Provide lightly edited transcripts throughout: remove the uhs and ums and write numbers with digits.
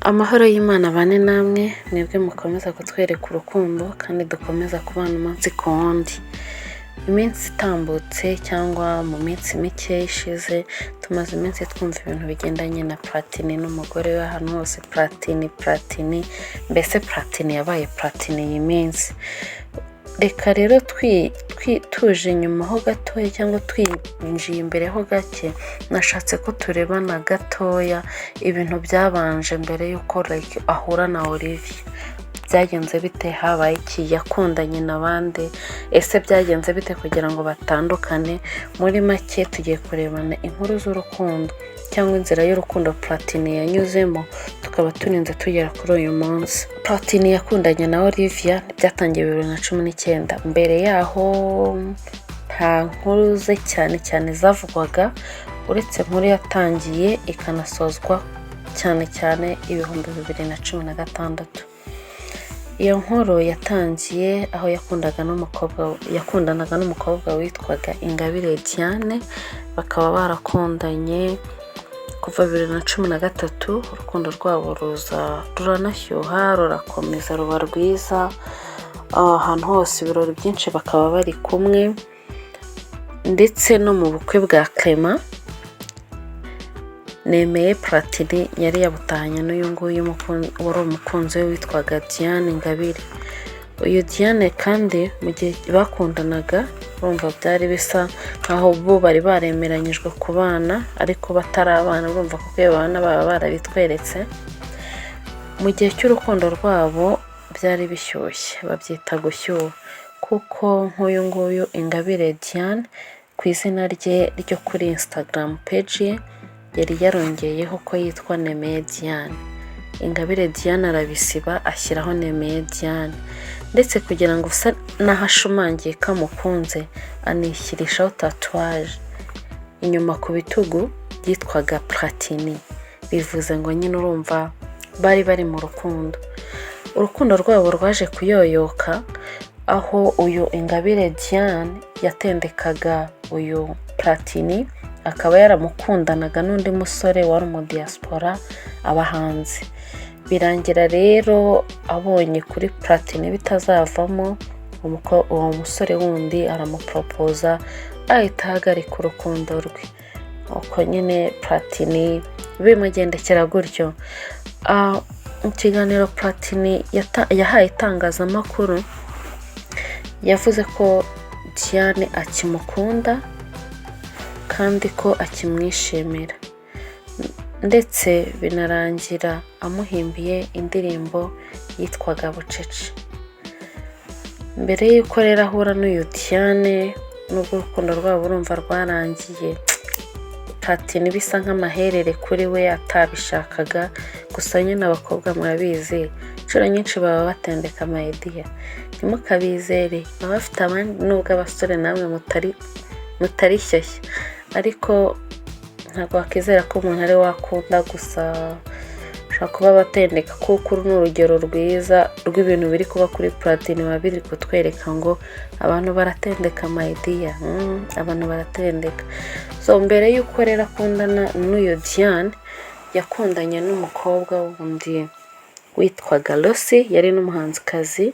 Amahoro y'Imana abane namwe, mwebwe mukomeza kutwereka urukundo kandi dukomeza kubana umunsi ku wundi. Iminsi itambutse cyangwa mu minsi mike ishize, tumaze iminsi twumva ibintu bigendanye na Platini n'umugore we ahantu hose. Platini, Platini, mbese Platini yabaye Platini iyi minsi. Reka rero tuje inyuma ho gatoya cyangwa twinjiye imbere ho gake, nashatse ko turebana gatoya ibintu byabanje mbere y'uko like ahura na Olivia. Byagenze bite? Habaye iki? Yakundanye na bande? Ese byagenze bite kugira ngo batandukane? Muri make tugiye kurebana inkuru z'urukundo cyangwa inzira y'urukundo Platini yanyuzemo, tukaba turinze tugera kuri uyu munsi. Platini yakundanye na Olivia byatangiye 2019. Mbere yaho nta nkuru ze cyane cyane zavugwaga, uretse inkuru yatangiye ikanasozwa cyane cyane 2016. Iyo nkuru yatangiye aho yakundaga n'umukobwa, yakundanaga n'umukobwa witwaga Ingabire Diane, bakaba barakundanye kuva 2013. Urukundo rwabo ruza ruranashyuha, rurakomeza ruba rwiza, ahantu hose ibirori byinshi bakaba bari kumwe, ndetse no mu bukwe bwa Clement Nemeye, Platini yari yabutahanye n'uyu nguyu wari umukunzi we witwaga Diane Ingabire. Uyu Diane kandi mu gihe bakundanaga, urumva byari bisa nkaho bo bari baremeranyijwe kubana ariko batarabana, urumva kuko iyo babana baba barabitweretse. Mu gihe cy'urukundo rwabo byari bishyushye, babyita gushyuha, kuko nk'uyu nguyu Ingabire Diane, ku izina rye ryo kuri Instagram page ye yari yarongeyeho ko yitwa Nemeye Diane. Ingabire Diane arabisiba, ashyiraho Nemeye Diane, ndetse kugira ngo usa n'aho ashumangiye ko amukunze, anishyirishaho tatouage inyuma ku bitugu byitwaga Platini. Bivuze ngo nyine urumva bari bari mu rukundo. Urukundo rwabo rwaje kuyoyoka aho uyu Ingabire Diane yatendekaga uyu Platini, akaba yaramukundanaga n'undi musore wari umudiyasipora aba hanze. Birangira rero abonye kuri Platini bitazavamo, uwo musore wundi aramuporopoza, ahita ahagarika urukundo rwe. Uko nyine Platini bimugendekera gutyo. Mu kiganiro Platini yahaye itangazamakuru, yavuze ko Diane akimukunda kandi ko akimwishimira, ndetse binarangira amuhimbiye indirimbo yitwaga Bucece. Mbere y'uko rero ahura n'uyu Diane, nubwo urukundo rwabo urumva rwarangiye, Platini bisa nk'amaherere kuri we atabishakaga, gusa nyine abakobwa murabizi, inshuro nyinshi baba batendeka ama idea, ntimukabizere, baba bafite abandi, nubwo abasore namwe mutari shyashya, ariko ntabwo wakizera ko umuntu ari we wakunda gusa. Ushobora kuba batendeka, kuko uru ni urugero rwiza rw'ibintu biri kuba kuri Platini, biba biri kutwereka ngo abantu baratendeka ama idea, abantu baratendeka. So mbere y'uko rero akundana n'uyu Diane, yakundanye n'umukobwa wundi witwaga Rosi, yari n'umuhanzikazi,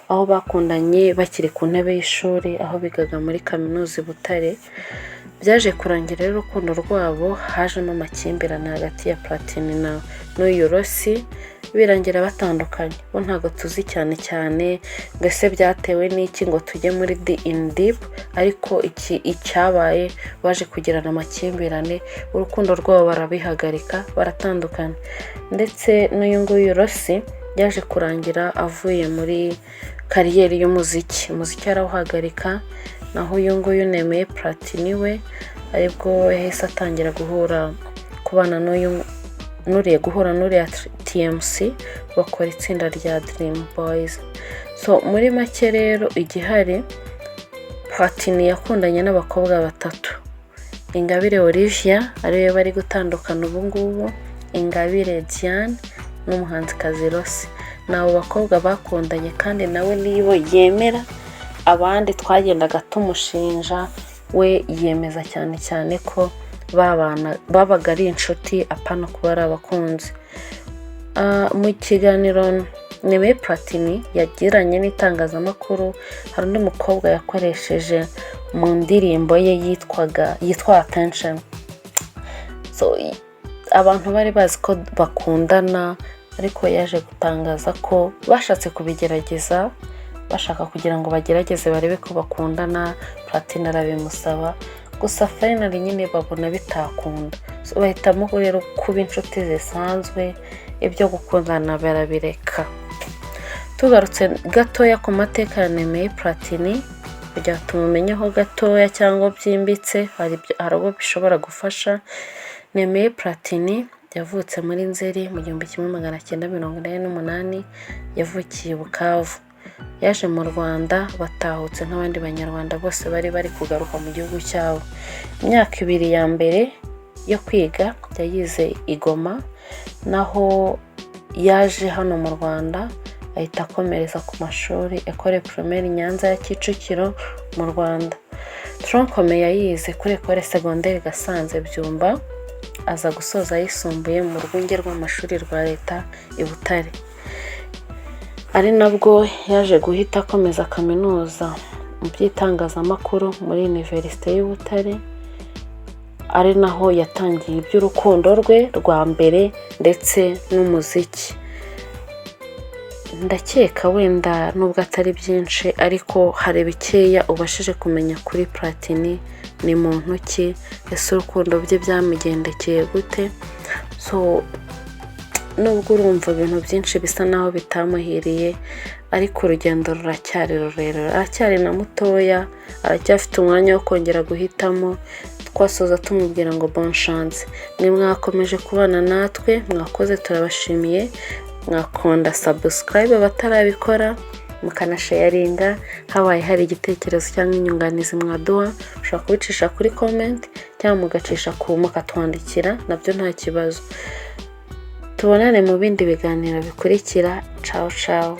aho bakundanye bakiri ku ntebe y'ishuri, aho bigaga muri kaminuza i Butare. Byaje kurangira rero urukundo rwabo hajemo amakimbirane hagati ya Platini na n'uyu Rosi, birangira batandukanye. Bo ntabwo tuzi cyane cyane ngo ese byatewe n'iki, ngo tujye muri in deep, ariko iki icyabaye, baje kugirana amakimbirane, urukundo rwabo barabihagarika, baratandukana. Ndetse n'uyu nguyu Rosi yaje kurangira avuye muri career y'umuziki, umuziki arawuhagarika. Naho uyu nguyu Nemeye Platini we, aribwo yahise atangira guhura kubana n'uyu nuriye guhura n'uriya TMC, bakora itsinda rya Dream Boys. So muri make rero igihari, Platini yakundanye n'abakobwa batatu: Ingabire Olivia ariwe bari gutandukana ubu ngubu, Ingabire Diane n'umuhanzikazi Rosi. Ni abo bakobwa bakundanye, kandi nawe nibo yemera. Abandi twagendaga tumushinja, we yemeza cyane cyane ko babana babaga ari inshuti, apana kuba ari abakunzi. Mu kiganiro Nemeye Platini yagiranye n'itangazamakuru, hari undi mukobwa yakoresheje mu ndirimbo ye yitwa Attention. So, abantu bari bazi ko bakundana, ariko yaje gutangaza ko bashatse kubigerageza, bashaka kugira ngo bagerageze barebe ko bakundana. Platini arabimusaba, gusa finally nyine babona bitakunda. So, bahitamo rero kuba inshuti zisanzwe, ibyo gukundana barabireka. Tugarutse gatoya ku mateka ya Nemeye Platini kugira ngo tumumenyeho gatoya cyangwa byimbitse, hari abo bishobora gufasha. Nemeye Platini yavutse muri Nzeri mu 1988, yavukiye i Bukavu. Yaje mu Rwanda batahutse nk'abandi Banyarwanda bose bari bari kugaruka mu gihugu cyabo. Imyaka 2 ya mbere yo kwiga yayize i Goma, naho yaje hano mu Rwanda ahita akomereza ku mashuri École Primaire Nyanza ya Kicukiro mu Rwanda. Tronc commun yayize kuri École Secondaire Gasanze Byumba, aza gusoza ayisumbuye mu rwunge rw'amashuri rwa Leta i Butare. Ari nabwo yaje guhita akomeza kaminuza mu by'itangazamakuru muri Université y'u Butare, ari naho yatangiye iby'urukundo rwe rwa mbere ndetse n'umuziki. Ndakeka wenda nubwo atari byinshi, ariko hari bikeya ubashije kumenya kuri Platini. Ni muntu ki? Ese urukundo bye byamugendekeye gute? So, nubwo urumva ibintu byinshi bisa naho bitamuhiriye, ariko urugendo ruracyari rurerure, aracyari na mutoya, aracyafite umwanya wo kongera guhitamo. Twasoza tumubwira ngo bonne chance. Mwe mwakomeje kubana natwe, mwakoze, turabashimiye. Mwakanda subscribe abatarabikora, mukanasharinga. Habaye hari igitekerezo cyangwa inyunganizi mwaduha, ushobora kubicisha kuri comment cyangwa mugacisha ku mukatwandikira, nabyo nta kibazo. Tubonane mu bindi biganiro bikurikira. Ciao ciao.